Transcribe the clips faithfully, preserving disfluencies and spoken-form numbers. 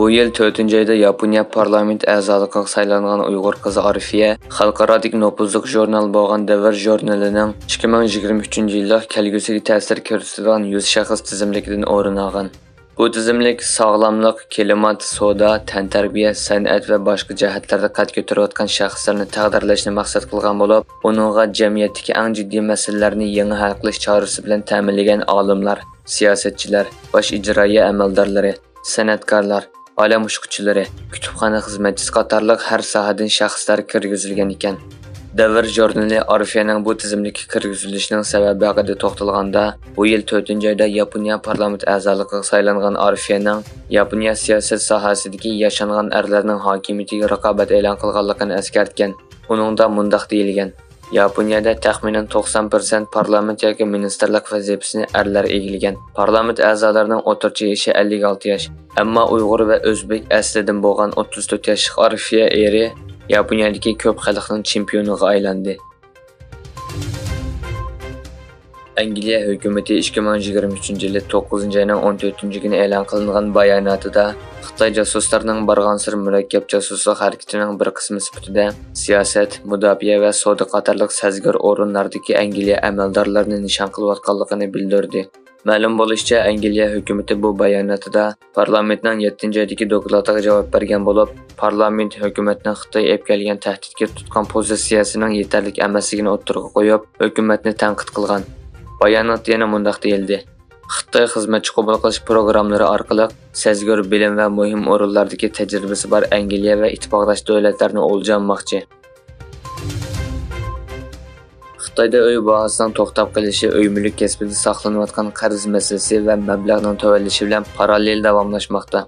بۇ يىل تۆتىنچى ئايدا ياپونىيە پارلامېنت ئەزالىقىغا سايلانغان ئۇيغۇر قىزى ئارفىيە خەلقئارادىكى نوپۇزلۇق ژۇرنال بولغان دەۋر ژۇرنىلىنىڭ ئىككى مىڭ يىگىرمە ئۈچىنچى يىللىق كەلگۈسىگە تەسىر كۆرسىتىدىغان يۈز شەخس تىزىملىكىدىن ئورۇن ئالغان. بۇ تىزىملىك ساغلاملىق، كىلىمات، سودا، تەنتەربىيە، سەنئەت ۋە باشقا جەھەتلەردە قەد كۆتۈرۈۋاتقان شەخسلەرنى تەقدىرلەشنى مەقسەت قىلغان بولۇپ، ئۇنىڭغا جەمئىيەتتىكى ئەڭ جىددىي مەسىلىلەرنى يېڭى ھەل قىلىش چارىسى بىلەن تەمىنلىگەن ئالىملار، سىياسەتچىلەر، باش ئىجرائىيە ئەمەلدارلىرى، سەنئەتكارلار، ئالەم ئۇچقۇچىلىرى، كۇتۇپخانا خىزمەتچىسى قاتارلىق ھەر ساھەدىن شەخسلەر كىرگۈزۈلگەن ئىكەن. دەۋر ژۇرنىلى ئارفىيەنىڭ بۇ تىزىملىككە كىرگۈزۈلۈشىنىڭ سەۋەبى ھەققىدە توختالغاندا، بۇ يىل تۆتىنچى ئايدا ياپونىيە پارلامېنت ئەزالىقىغا سايلانغان ئارفىيەنىڭ ياپونىيە سىياسەت ساھەسىدىكى ياشانغان ئەرلەرنىڭ ھاكىمىيىتىگە رىقابەت ئېلان قىلغانلىقىنى ئەسكەرتكەن. ئۇنىڭدا مۇنداق دېيىلگەن: ياپونىيەدە تەخمىنەن توقسان پىرسەنت پارلامېنت ياكى مىنىستىرلىق ۋەزىپىسىنى ئەرلەر ئىگىلىگەن. پارلامېنت ئەزالىرىنىڭ ئوتتۇرىچە يېشى ئەللىك ئالتە ياش. ئەمما ئۇيغۇر ۋە ئۆزبېك ئەسلىدىن بولغان ئوتتۇز تۆت ياشلىق ئارفىيە ئېرى ياپونىيەدىكى كۆپ خەلقنىڭ چېمپىيونىغا ئايلاندى. ئەنگلىيە ھۆكۈمىتى ئىككى مىڭ يىگىرمە ئۈچىنچى يىلى توققۇزىنچى ئاينىڭ ئون تۆتىنچى كۈنى ئېلان قىلىنغان باياناتىدا، خىتاي جاسۇسلىرىنىڭ بارغانسېرى مۇرەككەپ جاسۇسلۇق ھەرىكىتىنىڭ بىر قىسمى سۈپىتىدە سىياسەت، مۇداپىئە ۋە سودا قاتارلىق سەزگۈر ئورۇنلاردىكى ئەنگلىيە ئەمەلدارلىرىنى نىشان قىلىۋاتقانلىقىنى بىلدۈردى. مەلۇم بولۇشىچە، ئەنگلىيە ھۆكۈمىتى بۇ باياناتىدا پارلامېنتنىڭ يەتتىنچى ئايدىكى دوكلاتىغا جاۋاب بەرگەن بولۇپ، پارلامېنت ھۆكۈمەتنىڭ خىتاي ئېلىپ كەلگەن تەھدىتكە تۇتقان پوزىتسىيەسىنىڭ يېتەرلىك ئەمەسلىكىنى ئوتتۇرىغا قويۇپ، ھۆكۈمەتنى تەنقىد قىلغان. باياناتتا يەنە مۇنداق دېيىلدى: خىتاي خىزمەتچى قوبۇل قىلىش پروگراممىلىرى ئارقىلىق سەزگۈر بىلىم ۋە مۇھىم ئورۇنلاردىكى تەجرىبىسى بار ئەنگلىيە ۋە ئىتتىپاقداش دۆلەتلەرنى ئولجا ئالماقچى. خىتايدا ئۆي باھاسىنىڭ توختاپ قېلىشى ئۆي مۈلۈك كەسپىدە ساقلىنىۋاتقان قەرز مەسىلىسى ۋە مەبلەغنىڭ تۆۋەنلىشى بىلەن پاراللېل داۋاملاشماقتا.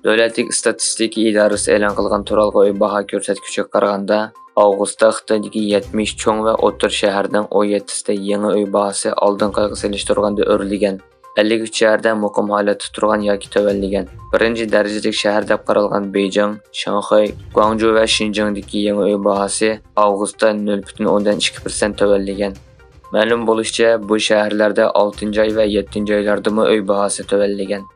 دۆلەتلىك ئىستاتىستىكا ئىدارىسى ئېلان قىلغان تۇرالغۇ ئۆي باھا كۆرسەتكۈچىگە قارىغاندا، ئاۋغۇستتا خىتايدىكى يەتمىش چوڭ ۋە ئوتتۇرا شەھەرنىڭ ئون يەتتىسىدە يېڭى ئۆي باھاسى ئالدىنقى ئايغا سېلىشتۇرغاندا ئۆرلىگەن. ئەللىك ئۈچ شەھەردە مۇقىم ھالەتتە تۇرغان ياكى تۆۋەنلىگەن. بىرىنچى دەرىجىلىك شەھەر دەپ قارالغان بېيجىڭ، شاڭخەي، گۇاڭجۇ ۋە شىنجاڭدىكى يېڭى ئۆي باھاسى ئاۋغۇستتا نۆل پۈتۈن ئوندىن ئىككى پىرسەنت تۆۋەنلىگەن. مەلۇم بولۇشىچە، بۇ شەھەرلەردە ئالتىنچى ئاي ۋە يەتتىنچى ئايلاردىمۇ ئۆي باھاسى تۆۋەنلىگەن.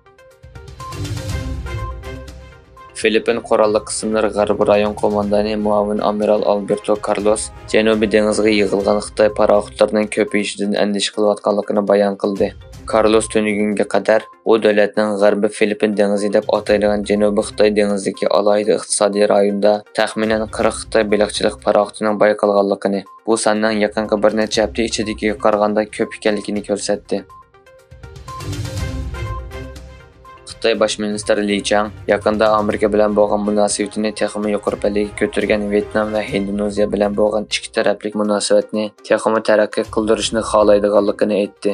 فىلىپپىن قوراللىق قىسىملىرى غەربىي رايون قوماندانى مۇئاۋىن ئامىرال ئالبېرتو كارلوس جەنۇبىي دېڭىزغا يىغىلغان خىتاي پاراخوتلىرىنىڭ كۆپىيىشىدىن ئەندىشە قىلىۋاتقانلىقىنى بايان قىلدى. كارلوس تۈنۈگۈنگە قەدەر ئۇ دۆلەتنىڭ غەربىي فىلىپپىن دېڭىزى دەپ ئاتايدىغان جەنۇبىي خىتاي دېڭىزىدىكى ئالاھىدە ئىقتىسادىي رايوندا تەخمىنەن قىرىق خىتاي بېلىقچىلىق پاراخوتىنىڭ بايقالغانلىقىنى، بۇ ساننىڭ يېقىنقى بىر نەچچە ھەپتە ئىچىدىكىگە قارىغاندا كۆپ ئىكەنلىكىنى كۆرسەتتى. خىتاي باش مىنىستىرى لى چاڭ يېقىندا ئامېرىكا بىلەن بولغان مۇناسىۋىتىنى تېخىمۇ يۇقىرى پەللىگە كۆتۈرگەن ۋيېتنام ۋە ھىندونېزىيە بىلەن بولغان ئىككى تەرەپلىك مۇناسىۋەتنى تېخىمۇ تەرەققىي قىلدۇرۇشنى خالايدىغانلىقىنى ئېيتتى.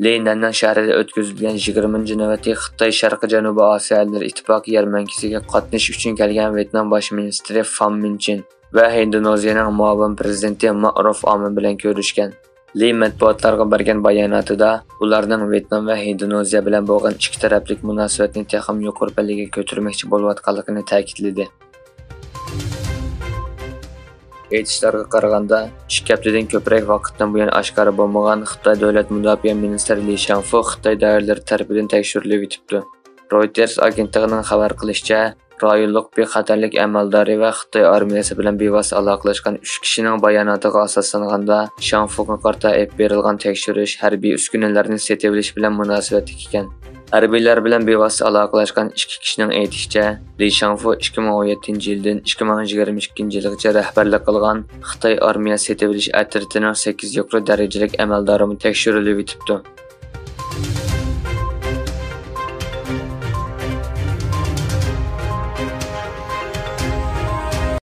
لى نەننىڭ شەھىرىدە ئۆتكۈزۈلگەن يىگىرمىنچى نۆۋەتلىك خىتاي شەرقىي جەنۇبىي ئاسىيا ئەللىرى ئىتتىپاقى يەرمەنكىسىگە قاتنىشىش ئۈچۈن كەلگەن ۋيېتنام باش مىنىستىرى فام مىنچىن ۋە ھىندونېزىيەنىڭ مۇئاۋىن پىرېزىدېنتى مائروف ئامىن بىلەن كۆرۈشكەن. لى مەتبۇئاتلارغا بەرگەن باياناتىدا ئۇلارنىڭ ۋيېتنام ۋە ھىندونېزىيە بىلەن بولغان ئىككى تەرەپلىك مۇناسىۋەتنى تېخىمۇ يۇقىرى پەللىگە كۆتۈرمەكچى بولۇۋاتقانلىقىنى تەكىتلىدى. ئېيتىشلارغا قارىغاندا، ئىككى ھەپتىدىن كۆپرەك ۋاقىتتىن بۇيان ئاشكارا بولمىغان خىتاي دۆلەت مۇداپىئە مىنىستىرى لى شاڭفۇ خىتاي دائىرىلىرى تەرىپىدىن تەكشۈرۈلۈۋېتىپتۇ. رويتېرس ئاگېنتلىقىنىڭ خەۋەر قىلىشىچە، رايونلۇق بىخەتەرلىك ئەمەلدارى ۋە خىتاي ئارمىيەسى بىلەن بىۋاسىتە ئالاقىلەشكەن ئۈچ كىشىنىڭ باياناتىغا ئاساسلانغاندا، شاڭفۇغا قارىتا ئېلىپ بېرىلغان تەكشۈرۈش ھەربىي ئۈسكۈنىلەرنى سېتىۋېلىش بىلەن مۇناسىۋەتلىك ئىكەن. ھەربىيلەر بىلەن بىۋاسىتە ئالاقىلەشكەن ئىككى كىشىنىڭ ئېيتىشىچە، لى شاڭفۇ ئىككى مىڭ ئون يەتتىنچى يىلدىن ئىككى مىڭ يىگىرمە ئىككىنچى يىلغىچە رەھبەرلىك قىلغان خىتاي ئارمىيە سېتىۋېلىش ئەترىتىنىڭ سەككىز يۇقىرى دەرىجىلىك ئەمەلدارىمۇ تەكشۈرۈلۈۋېتىپتۇ.